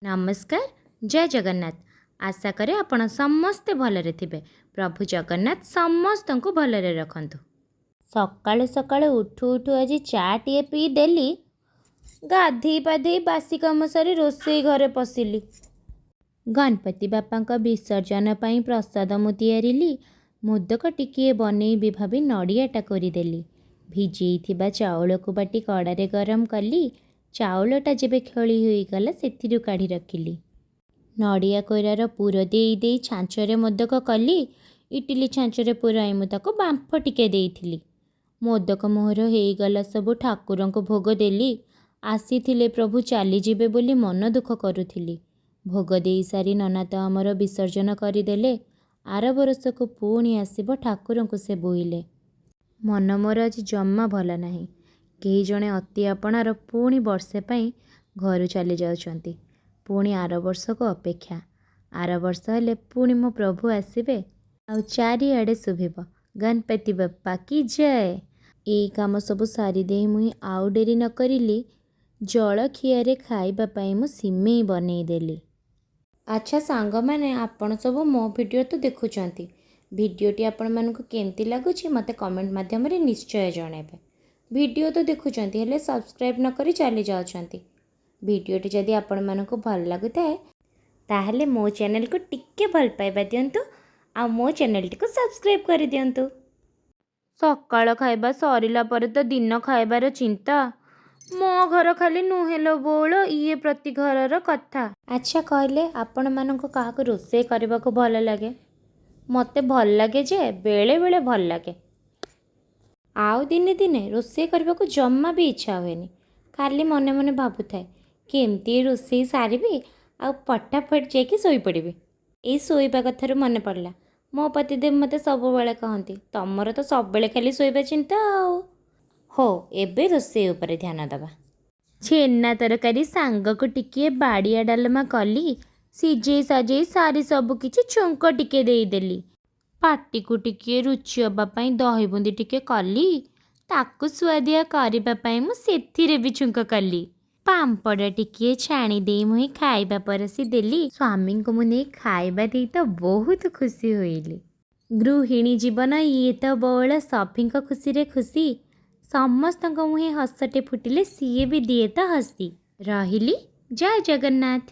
ନମସ୍କାର, ଜୟ ଜଗନ୍ନାଥ। ଆଶା କରେ ଆପଣ ସମସ୍ତେ ଭଲରେ ଥିବେ। ପ୍ରଭୁ ଜଗନ୍ନାଥ ସମସ୍ତଙ୍କୁ ଭଲରେ ରଖନ୍ତୁ। ସକାଳୁ ସକାଳୁ ଉଠୁ ଉଠୁ ଆଜି ଚା ଟିଏ ପିଇଦେଲି। ଗାଧେଇ ପାଧେଇ ବାସି କାମ ସାରି ରୋଷେଇ ଘରେ ପଶିଲି। ଗଣପତି ବାପାଙ୍କ ବିସର୍ଜନ ପାଇଁ ପ୍ରସାଦ ମୁଁ ତିଆରିଲି। ମୋଦକ ଟିକିଏ ବନେଇବି ଭାବି ନଡ଼ିଆଟା କୋରିଦେଲି। ଭିଜେଇଥିବା ଚାଉଳକୁ ବାଟି କଡ଼ାରେ ଗରମ କଲି। ଚାଉଳଟା ଯେବେ ଖେଳି ହୋଇଗଲା, ସେଥିରୁ କାଢ଼ି ରଖିଲି। ନଡ଼ିଆ କୋରାର ପୁର ଦେଇ ଦେଇ ଛାଞ୍ଚରେ ମୋଦକ କଲି। ଇଟିଲି ଛାଞ୍ଚରେ ପୁରାଇ ମୁଁ ତାକୁ ବାମ୍ଫ ଟିକେ ଦେଇଥିଲି। ମୋଦକ ମୋହର ହେଇଗଲା ସବୁ, ଠାକୁରଙ୍କୁ ଭୋଗ ଦେଲି। ଆସିଥିଲେ ପ୍ରଭୁ ଚାଲିଯିବେ ବୋଲି ମନ ଦୁଃଖ କରୁଥିଲି। ଭୋଗ ଦେଇସାରି ନନା ତ ଆମର ବିସର୍ଜନ କରିଦେଲେ। ଆର ବରଷକୁ ପୁଣି ଆସିବ ଠାକୁରଙ୍କୁ ସେ ବୋଇଲେ। ମନ ମୋର ଆଜି ଜମା ଭଲ ନାହିଁ। କେହି ଜଣେ ଅତି ଆପଣାର ପୁଣି ବର୍ଷେ ପାଇଁ ଘରୁ ଚାଲି ଯାଉଛନ୍ତି। ପୁଣି ଆର ବର୍ଷକୁ ଅପେକ୍ଷା। ଆର ବର୍ଷ ହେଲେ ପୁଣି ମୋ ପ୍ରଭୁ ଆସିବେ ଆଉ ଚାରିଆଡ଼େ ଶୁଭିବ ଗଣପତି ବାପ୍ପା କି ଜୟ। ଏଇ କାମ ସବୁ ସାରିଦେଇ ମୁଇଁ ଆଉ ଡେରି ନ କରିଲି। ଜଳଖିଆରେ ଖାଇବା ପାଇଁ ମୁଁ ସିମେଇ ବନେଇଦେଲି। ଆଚ୍ଛା ସାଙ୍ଗମାନେ, ଆପଣ ସବୁ ମୋ ଭିଡ଼ିଓ ତ ଦେଖୁଛନ୍ତି। ଭିଡ଼ିଓଟି ଆପଣମାନଙ୍କୁ କେମିତି ଲାଗୁଛି, ମୋତେ କମେଣ୍ଟ ମାଧ୍ୟମରେ ନିଶ୍ଚୟ ଜଣାଇବେ। ଭିଡ଼ିଓ ତ ଦେଖୁଛନ୍ତି, ହେଲେ ସବସ୍କ୍ରାଇବ୍ ନ କରି ଚାଲି ଯାଉଛନ୍ତି। ଭିଡ଼ିଓଟି ଯଦି ଆପଣମାନଙ୍କୁ ଭଲ ଲାଗୁଥାଏ, ତାହେଲେ ମୋ ଚ୍ୟାନେଲକୁ ଟିକେ ଭଲ ପାଇବା ଦିଅନ୍ତୁ ଆଉ ମୋ ଚ୍ୟାନେଲଟିକୁ ସବସ୍କ୍ରାଇବ୍ କରିଦିଅନ୍ତୁ। ସକାଳ ଖାଇବା ସରିଲା ପରେ ତ ଦିନ ଖାଇବାର ଚିନ୍ତା। ମୋ ଘର ଖାଲି ନୁହେଁ ଲୋ ବଉଳ, ଇଏ ପ୍ରତି ଘରର କଥା। ଆଚ୍ଛା କହିଲେ, ଆପଣମାନଙ୍କୁ କାହାକୁ ରୋଷେଇ କରିବାକୁ ଭଲ ଲାଗେ? ମୋତେ ଭଲ ଲାଗେ ଯେ ବେଳେବେଳେ ଭଲ ଲାଗେ। ଆଉ ଦିନେ ଦିନେ ରୋଷେଇ କରିବାକୁ ଜମା ବି ଇଚ୍ଛା ହୁଏନି। ଖାଲି ମନେ ମନେ ଭାବୁଥାଏ, କେମିତି ଏ ରୋଷେଇ ସାରିବି ଆଉ ଫଟାଫଟ ଯାଇକି ଶୋଇପଡ଼ିବି। ଏଇ ଶୋଇବା କଥାରୁ ମନେ ପଡ଼ିଲା, ମୋ ପତିଦେବ ମୋତେ ସବୁବେଳେ କହନ୍ତି, ତମର ତ ସବୁବେଳେ ଖାଲି ଶୋଇବା ଚିନ୍ତା। ଆଉ ହଉ, ଏବେ ରୋଷେଇ ଉପରେ ଧ୍ୟାନ ଦେବା। ଛେନା ତରକାରୀ ସାଙ୍ଗକୁ ଟିକିଏ ବାଡ଼ିଆ ଡାଲମା କଲି। ସିଝେଇ ସାଜେଇ ସାରି ସବୁ କିଛି ଛୁଙ୍କ ଟିକେ ଦେଇଦେଲି। ପାଟିକୁ ଟିକିଏ ରୁଚି ହେବା ପାଇଁ ଦହି ବୁନ୍ଦି ଟିକେ କଲି। ତାକୁ ସୁଆଦିଆ କରିବା ପାଇଁ ମୁଁ ସେଥିରେ ବି ଛୁଙ୍କ କଲି। ପାମ୍ପଡ଼ ଟିକିଏ ଛାଣି ଦେଇ ମୁହିଁ ଖାଇବା ପରସି ଦେଲି। ସ୍ୱାମୀଙ୍କୁ ମୁଁ ନେଇ ଖାଇବା ଦେଇ ତ ବହୁତ ଖୁସି ହୋଇଲି। ଗୃହିଣୀ ଜୀବନ ଇଏ ତ ବଉଳ, ସଭିଙ୍କ ଖୁସିରେ ଖୁସି। ସମସ୍ତଙ୍କ ମୁହେଁ ହସଟେ ଫୁଟିଲେ ସିଏ ବି ଦିଏ ତ ହସି। ରହିଲି, ଜୟ ଜଗନ୍ନାଥ।